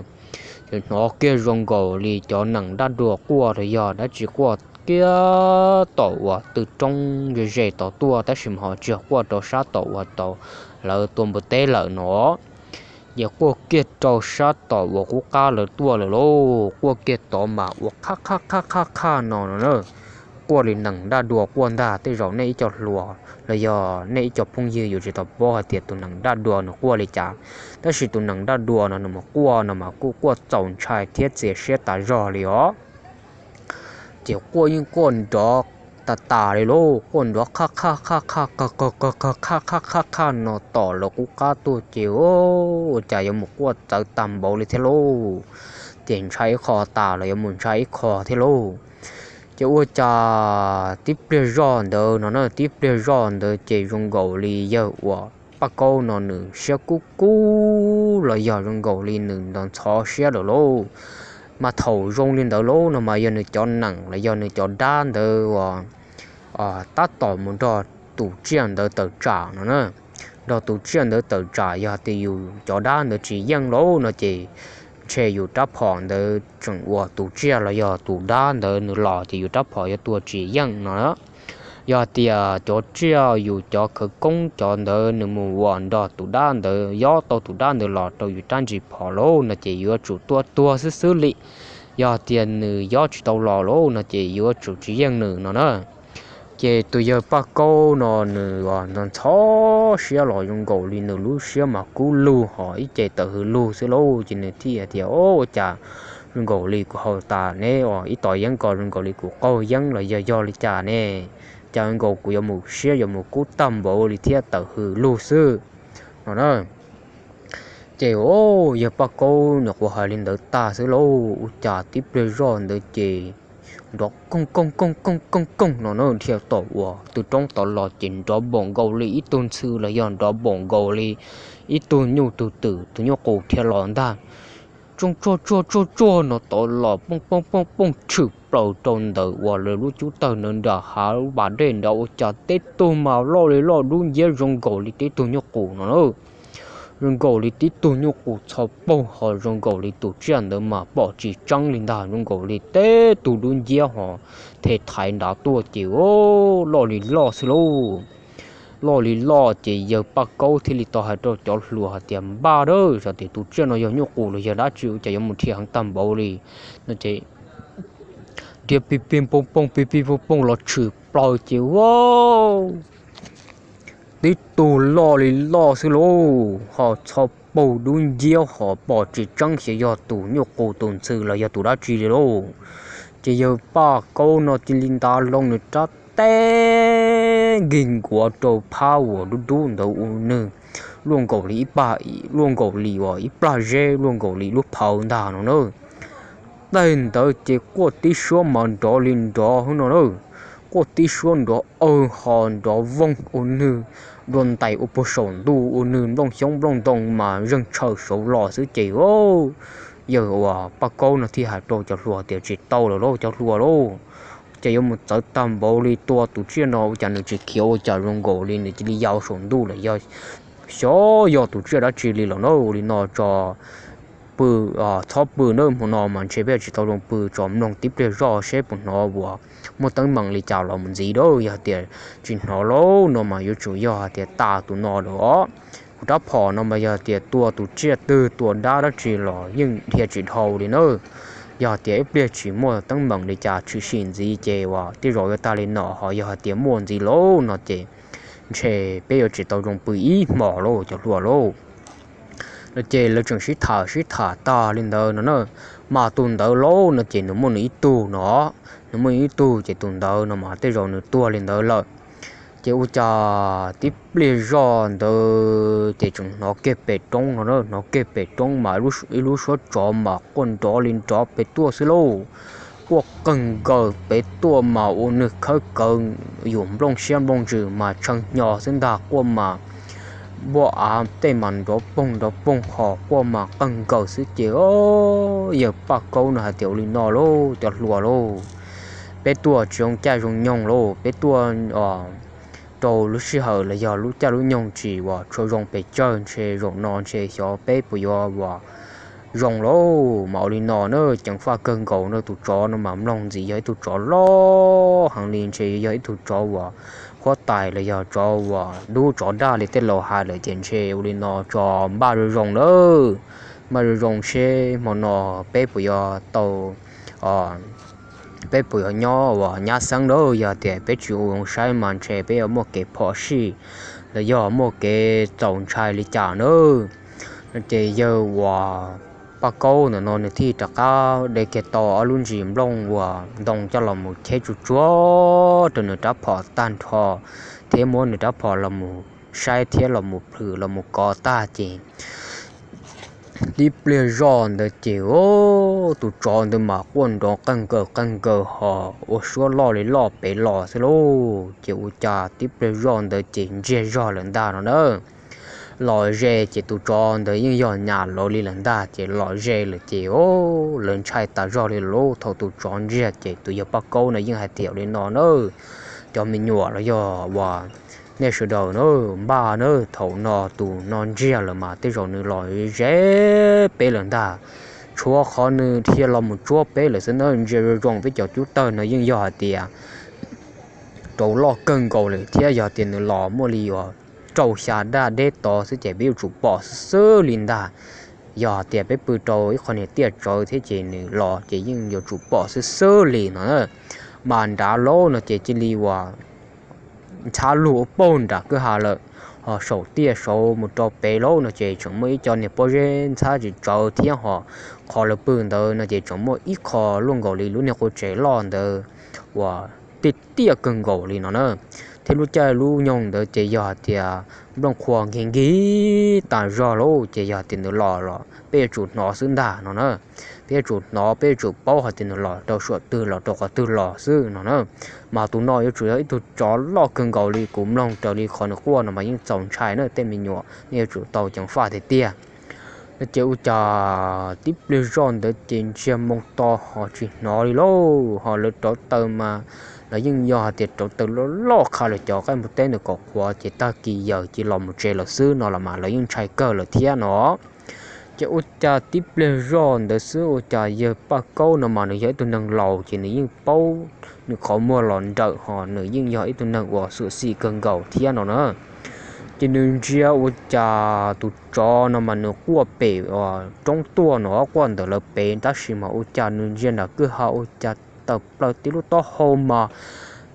Ces hnov kiag zoo nkaus li cov nees daj dua quaj los yog dab tsi quaj kiag tom uas tw roob ze ze tod tuaj, tab sis mas ho tsis yog quaj rau sab tom uas tau lawv tua npua teb lawm no. Ces quaj kiag rau sab tom uas qub qab lawv tuaj lawm lauj, quaj kiag tod mas ua qhab qhab qhab qhab qhab no no na. Quaj li nees daj dua quaj ntag. Tej zaum nej ib co hluas los yog nej ib co phooj ywg yuav tsis tau paub hais tias tus nees daj dua nws quaj li cas, tab sis tus nees daj dua no nws mus quaj no mas kuj quaj txaus ntshai thiab txias siab tas zog li os. Ces quaj yeej quaj nrov tas tas li lauj, quaj nrov qhab qhab qhab qhab qhab qhab qhab qhab qhab qhab no tom lawv qub qab tuaj ces ua cas yuav mus quaj txawv tag npaum li thiab lauj. Ces ntshai ib qho tas los yuav mus ntshai ib qho thiab lauj. Ces ua cas tib pliag zoj ntawd no na, tib pliag zoj ntawd ces zoo nkaus li yawg uas Paj Kaub no nws siab kub kub los yog zoo nkaus li nws ntxhov ntxhov siab lawm lauj. Mas thaum zoo li ntawd lauj no mas yog nws cov nees los yog nws cov dab ntawd uas tab tom mus nrog tus tsiaj ntawd tawm tsam no na. Nrog tus tsiaj ntawd tawm tsam, yog tias yus cov dab ntawd tsis yeej lauj no ces ntshe yus rab phom ntawd tseem uas tus tsiaj los yog tus dab ntawd nws los ces yus rab phom yuav tua tsis yeej no. Yog tias cov tsiaj yus cov khawv koob cov ntawd nws mus uas nrog tus dab ntawd yob tau tus dab ntawd los rau yus rab ntsis phom lauj no ces yuav tsum tua tuag xwb xwb li. Yog tias nws yob tsis tau los lauj no ces yuav tsum tsis yeej nws no na. Ces tus yawg Paj Kaub no nws ntxhov ntxhov siab los zoo nkaus li nws lub siab mas kub lug ho ib ce tawm hws lug xwb lauj, ces nws thiaj hais tias, Ua cas zoo nkaus li kuv haus tas neb ib tos yeeb ko zoo nkaus li kuv qaug yeeb los yog yog li cas ne? Cas nkaus kuv yuav mus siab yuav mus kub tag npaum li thiab tawm hws lug xwb no na. Ces yawg Paj Kaub nyuam qhuav hais li ntawd tag xwb lauj, ua cas tib pliag zoj ntawd ces nrov kooj kooj kooj kooj kooj kooj no na, dhia tom uas tw roob tod los ces nrov npaum nkaus li ib tug ntxhw los yog nrov npaum nkaus li ib tug nyuj tug twm tus nyuj qus dhia los ntag. Tsuag tsuag tsuag tsuag tsuag no tod los pooj pooj pooj pooj tshwm plaws rau ntawm uas lawv lub cub tawg ntawd nram hav lub pas dej nrad, ua cas teb tug mas loj li loj dub nciab zoo nkaus li teb tug nyuj qus no na. zoo nkaus li tib tug nyuj qus txho paug ho zoo nkaus li tus tsiaj ntawd mas pom tsis tseeb li ntag, zoo nkaus li teb tug dub nciab ho the thaiv nrad tuaj ces os loj li loj xwb lauj. Loj li loj ces yawg Paj Kaub thiaj li tau hais rau cov hluas hais tias npaj dab tsi tias tus tsiaj no yog nyuj qus los yog dab tsi ua cas yuav mus dhia heev tag npaum li no ces dhia pig pig pooj pooj pig pig pooj pooj los tshwm plaws ces os tib tug loj li loj xwb lauj, ho txho paug dub nciab ho pom tsis tseeb xyov yog tus nyuj qus tus ntxhw los yog tus dab tsi li lauj. Ces yawg Paj Kaub no cia li nta loo nws rab teg nkig nkuav rau phab uas dub dub ntawd ua nws luaj nkaus li ib pag, luaj nkaus li uas ib plag zeb luaj nkaus li lub phawv ntag no na. Tag ntawd ces quaj tib suab mas nrov li nrov hwb no na. Quaj tib suab nrov aw ho nrov voog ua nws dua ntais ua puag saum ntuj ua nws nplooj xyoob nplooj ntoo mas zeeg tshaw saud los xwb ces os yawg uas Paj Kaub no thiaj hais rau cov hluas tias tsis tau lawm lauj cov hluas lauj, ces yuav mus txawv tag npaum li tua tus tsiaj no ua cas nws tsis khiav ua cas zoo nkaus li nws cia li ya saum ntuj lawm yog xyov yog tus tsiaj dab tsi li los na. Ua li no tso pw, txhob pw nawb, hmo no mas ntshe peb tsis tau zoo pw, tso mloog tib pliag zoj seb puas hnov uas muaj teeb meem li cas los mus ntxiv lauj. Yog tias tsis hnov lauj no mas yuav tsum yog hais tias tas tus no lawm os. Kuv rab phom no mas yog tias tua tus tsiaj twg tua dab dab tsi los yeej dhia tsis dhau li na. Yog tias ib pliag tsis muaj teeb meem li cas tshwm sim ntxiv ces uas tej zaum yuav tag li no, ho yog hais tias muaj ntxiv lauj no ces ntshe peb yuav tsis tau zoo pw ib hmos lauj cov hluas lauj. No ces lawv tseem sib tham sib tham tag li ntawd no na, mas tus ntawd lauj no ces nws muaj nws ib tug no, nws muaj nws ib tug ces tus ntawd no mas tej zaum nws tuag li ntawd lawm. Ces ua cas tib pliag zoj ntawd ces tseem hnov kiag pem roob no na, hnov kiag pem roob mas ib lub suab tsov mas quaj nrov li nrov pem tuaj xwb lauj. Quaj qeeg nkaws pem tuaj mas ua nws khawb kawg yus nplooj siab nplooj ntsws mas tshee hnyo xwb ntag, quaj mas npuaj av tej mas nrov poog nrov poog ho quaj mas qeeg nkaws xwb ces os yawg Paj Kaub no hais tias ua li no lauj cov hluas lauj, peb tuaj tsis zoo caij zoo nyoog lauj, peb tuaj rau lub sij hawm los yog lub caij lub nyoog tsis uas tshua zoo pes tsawg, ntshe zaum no ntshe xyov peb puas yuav uas zoo lauj. Mas ua li no na, ceev faj kawg nkaus na, tus tsov no mas mloog ntxiv yog ib tug tsov loj heev li, ntshe yog ib tug tsov uas huab tais los yog tsov uas dub tsov dag li tej laus hais lawm ces ntshe ua li no tso npaj zoo zoo na, npaj zoo zoo seb hmo no peb puas yuav tau, peb puas yuav nyob uas nyab xeeb na, yog tias peb tsis ua zoo saib mas ntshe peb yuav muaj kev phom sij los yog muaj kev txaus ntshai li cas na. No ces yawg uas Paj Kaub ntawm no nws thiaj rov qab de kiag tau ob lub ntsis nplooj uas ntoo coj los mus cheb tsuag tsuag rau nws rab phom tag nrho, thiab muab nws rab phom los mus saib thiab los mus plhws los mus kov tag ces tib pliag zoj ntawd ces os tus tsov ntawd mas quaj nrov qeeg nkaws qeeg nkaws ho ua suab loj li loj pem los xwb lauj. Ces ua cas tib pliag zoj ntawd ces ntsiag zog lawm ntag no na. Los ze ces tus tsov ntawd yeej yog nyas lawv li lawm ntag ces los ze lawm ces os lawv ntshai tas zog li lauj. Thaum tus tsov ntsiag ces tus yawg Paj Kaub no yeej hais tias li no na, cov me nyuam los yog uas nej sawv daws na, npaj na, thaum no tus no ntsiag lawm mas tej zaum nws los ze peb lawm ntag. Tshuav qhov nws dhia los mus tsuab peb lawm xwb na. Ntsia zoo zoo peb cov cub tawg no yeej yog hais tias rau loj kawg nkaus lawm thiab yog tias nws los muaj li uas rau xya daj deb tod xwb ces peb yuav tsum pom xwb xwb li ntag. Yog tias peb pw rau ib qho niag tiaj tsawv thiab ces nws los ces yeej yuav tsum pom xwb xwb li no. Mas nrad lauj no ces cia li uas ntxhab lug ua paug nram kwj ha lawm. Ho saum tiaj saud mus rau pem lauj no ces tseem muaj ib co niag pob zeb ntxhab tsis tsawv thiab ho qhov lawv pw ntawd no ces tseem muaj ib qho luaj nkaus li lub niag qua tsev loj ntawd uas tiaj tiaj kawg nkaus li no na. Thiab lub caij lub nyoog ntawd ces yog hais tias nplooj qhuav nkig nkig tas zog lauj ces yog hais tias nws los los peb yuav tsum hnov xwb ntag no na. Peb yuav tsum hnov, peb yuav tsum paub hais tias nws los rau suam twg los rau qhov twg los xwb no na. Mas tus no yuav tsum yog ib tug tsov loj kawg nkaus li, kuv mloog raws li qhov nws quaj no mas yeej txaus ntshai na tej me nyuam, nej yuav tsum tau ceev faj tiag tiag. No ces ua cas tib pliag zoj ntawd ces ntsiag moo to ho tsis hnov li lauj, ho lawv rauv taws mas lawv yeej yog hais tias rauv taws loj loj qha lawm cov nqaij npua teb ntawd kom qhuav ces tag kis yawg cia los mus tsev lawm xwb no los mas lawv yeej ntshai kawg lawm thiab no. Ces ua cas tib pliag zoj ntawd xwb ua cas yawg Paj Kaub no mas nws yog ib tug neeg laus ces nws yeej paub nws qhov muag los nrawm ho nws yeej yog ib tug neeg uas xyuam xim kawg nkaus thiab no na. Ces nws ntsia ua cas tus tsov no mas nws quaj pem roob tuaj no, quaj ntawm lawv pem tab sis mas ua cas nws ntsia nram kwj ha ua cas tawm plaws tib lub taub hau mas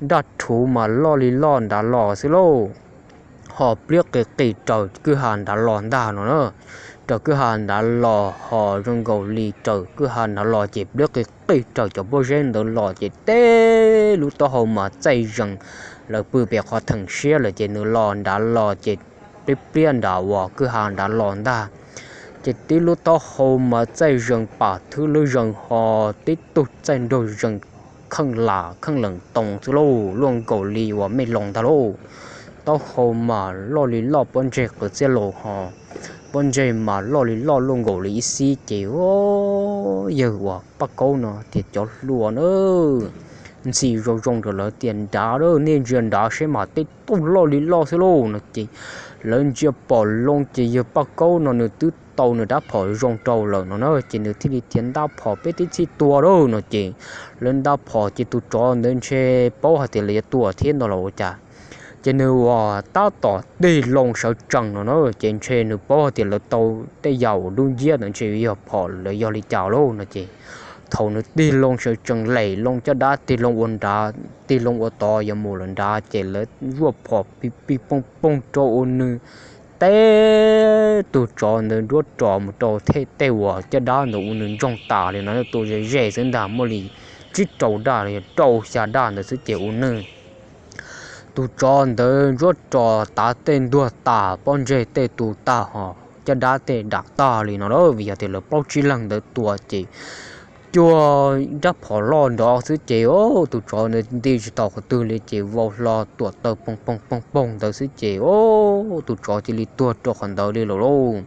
daj rhuv mas loj li loj nrad los xwb lauj. Ho pliab qis qis raws kwj ha nrad los ntag no na. Raws kwj ha nrad los ho zoo nkaus li raws kwj ha nrad los ces pliab qis qis raws cov pob zeb ntawd los ces tib lub taub hau mas txaij zees, lawv pw pem qhov theem siab lawm ces nws los nrad los ces pliab pliab nrad uas kwj ha nrad los ntag. Ces tib lub taub hau mas txaij zees pam thwb lub zees ho tib tug txaij nraug zees kheej lam kheej leem toos xwb lauj, luaj nkaus li uas mej loos ntag lauj. Taub hau mas loj li loj pob ntseg qwv txiaj laus ho pob ntseg mas loj li loj luaj nkaus li ib xib ces yawg uas Paj Kaub no tias cov hluas na, ntxhi zoo zoo rau lawv tias nrad, nej ntsia nrad seb mas tib tug loj li loj xwb lauj no ces lawv ntsia pom loo ces yawg Paj Kaub no nws twb tau nws rab phom zoo rau lawm no na ces nws thiaj li tias ntab phom peb tib txhij tua lauj no ces lawv ntab phom ces tus tsov ntawd ntshe paub hais tias lawv yuav tua thiab ntag los ua cas. Ces nws uas tab tom tig loo sawv tsees no na ces ntshe nws paub hais tias lawv tau tej yam uas dub nciab ntawd ntshe yog phom lawv yog li cas lauj no ces thaum nws tig loo sawv tsees lem loo caj dab tig loo ua nrad, tig loo ua tod yuav mus lawm nrad ces lawv zuaj phom pij pij pooj pooj rau ua nws teb tus tsov ntawd nruab ros mus rau tej uas caj dab ntawd ua nws ntsoog tas li no, tua ze ze xwb ntag, muaj li tsib rau daj los yog rau xya daj ntawd xwb ces ua nws tus tsov ntawd nruab ros tav tej ntuag tas, pob ntseg tej tu tag ho caj dab tej dam tag li no na, vim yog tias lawv plaub tsib leeg ntawd tua ces cuag rab phom loj nrov xwb ces tus tsov ntawd nti tsis tau qhov twg li ces vau hlo tuam taw poog poog poog poog ntawd xwb ces tus tsov cia li tuag rau qhov ntawd li lawm lauj.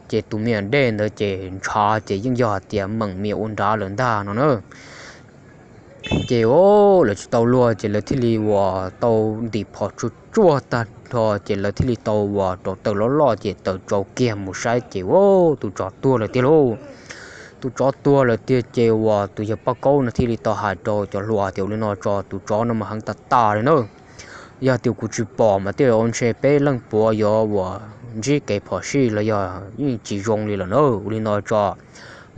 Ces tus me nyuam dej ntawd ces ntshav ces yeej yog hais tias meem mias ua nrad lawm ntag no na. Ces lawv tsis tau luag ces lawv thiaj li uas tau ntim phom tsuag tsuag tag nrho ces lawv thiaj li tau uas rauv taws loj loj ces taws tsau kiag mus saib ces tus tsov tuag lawm tiag lauj. Tus tsov tuag lawm tiag ces uas tus yawg Paj Kaub no thiaj li tau hais rau cov hluas tias ua li no tso, tus tsov no mas heev tas tas li na. Yog tias kuv tsis pom mas tej zaum ntshe peb leej puav yuav uas ntsib kev phom sij los yog yeej tsis zoo li lawm na. Ua li no tso,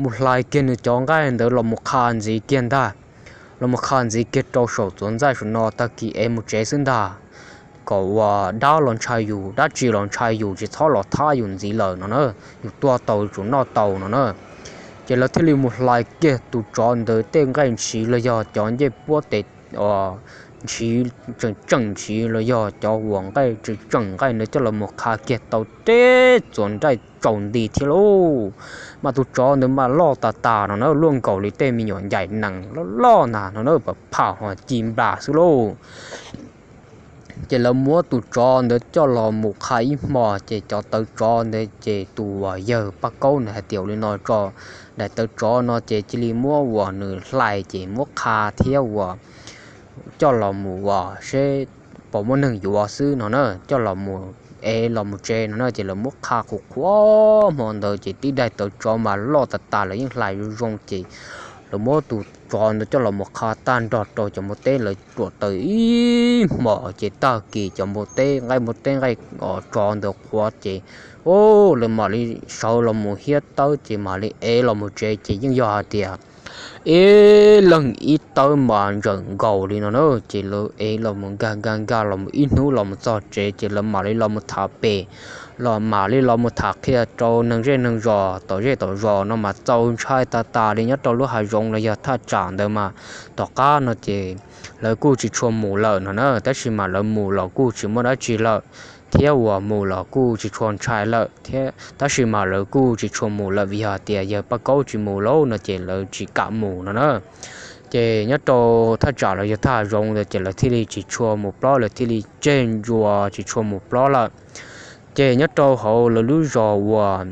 mus hlais kiag nws cov nqaij ntawd los mus qha ntxiv kiag ntag, los mus qha ntxiv kiag rau saum txuas ntxaij saum no tag kis es mus tsev xwb ntag, kom uas dab los ntshai yus, dab tsi los ntshai yus tsis txhob los thab yus ntxiv lawm no na, yus tuaj tau yus tsum noj tau no na. Ces lawv thiaj li mus hlais kiag tus tsov ntawd tej nqaij ntshiv los yog cov ncej puab tes ntshiv tseem tseem ntshiv los yog cov uas nqaij tseem tseem nqaij ntawd coj los mus qha kiag tau teb txuas nraij tsaus nti thiab lauj. Mas tus tsov ntawd mas loj tas tas no na, luaj nkaus li tej me nyuam ncaim nees loj loj ntag no na, pam pham ho ci nplas xwb lauj. Ces lawv muab tus tsov ntawd coj los mus qha ib hmo ces cov tawv tsov ntawd ces tus uas yawg Paj Kaub ntawd hais tias ua li no tso, daim tawv tsov no ces cia li muab uas nws hlais ces muab qha thiab uas coj los mus uas seb puas muaj neeg yuav xwb no na, coj los mus ev los mus tsev no na. Ces lawv muab qha qhuav qhuav hmo ntawd ces tib daim tawv tsov mas loj tas tas lawv yeej hlais zoo zoo ces lawv muab tus tsov ntawd coj los mus qha tag nrho rau cov npua teb lawv ruam taws ib hmos ces tag kis cov npua teb nqaij npua teb nqaij tsov ntawd qhuav ces lawv mam li sawv los mus hiab tawb ces mam li ev los mus tsev ces yeej yog hais tias ib leeg ib tawb mas ntsawm nkaus li no na. Ces lawv ev los mus nkag nkag nkag los mus ib hnub los mus txog tsev ces lawv mam li los mus tham pem, los mam li los mus tham qhia rau neeg zej neeg zos tom zej tom zos no mas txaus ntshai tas tas li nyob rau lub hav zoov los yog thaj tsam ntawd mas. Tom qab no ces lawv kuj tsis tshua mus lawm no na, tab sis mas lawv mus los kuj tsis muaj dab tsi lawm, thiab uas mus los kuj tsis tshua ntshai lawm thiab, tab sis mas lawv kuj tsis tshua mus lawm vim yog tias yawg Paj Kaub tsis mus lauj no ces lawv tsis kam mus no na. Ces nyob rau thaj tsam los yog thaj hav zoov ntawd ces lawv thiaj li tsis tshua mus plob, lawv thiaj li tseg ntsuas tsis tshua mus plob lawm. Ces nyob rau hauv lawv lub zos uas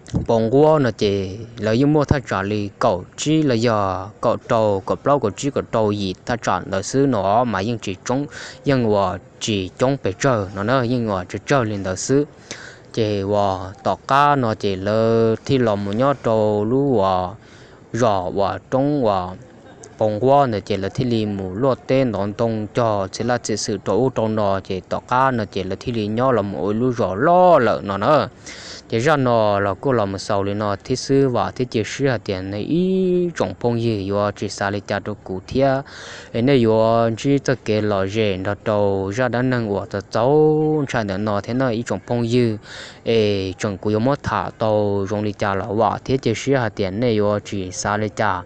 Pos Nquab no ces lawv yeej muaj thaj tsam li kaum tsib los yog kaum rau, kaum plaub, kaum tsib, kaum rau yim thaj tsam ntawd xwb no mas yeej tsis coob, yeej uas tsis coob pes tsawg no na, yeej uas tsawg tsawg li ntawd xwb. Ces uas tom qab no ces lawv thiaj los mus nyob rau lub uas zos uas roob uas Pos Nquab ntawd ces lawv thiaj li mus luaj teb ntov ntoo cog txhia laj txhia xwm rau ub rau no ces tom qab no ces lawv thiaj li nyob los mus ua ib lub zos loj lawm no na. Ces zaj no los kuj los mus xaus li no thiab xwb, vam thiab cia siab hais tias nej ib tsoom phooj ywg yuav tsis xav li cas rau kuv thiab, es nej yuav ntsib txoj kev lom zem nrog rau zaj dab neeg uas txaus txaus ntshai ntawm no thiab na ib tsoom phooj ywg. Es tseem kuv yuav muab tham tau zoo li cas los vam thiab cia siab hais tias nej yuav tsis xav li cas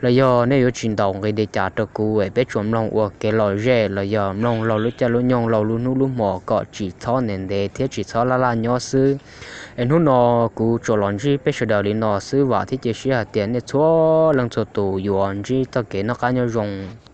los yog nej yuav tsis ntaus nqi li cas rau kuv, es peb tsuas mloog ua kev lom zem los yog mloog laug lub caij lub nyoog laug lub hnub lub hmo kom tsis txhob ntev ntev thiab tsis txhob laj laj nyob xwb. Es hnub no kuv tsuas los ntsib peb sawv daws li no xwb, vam thiab cia siab hais tias nej txhua leej txhua tus yuav ntsib txoj kev noj qab nyob zoo.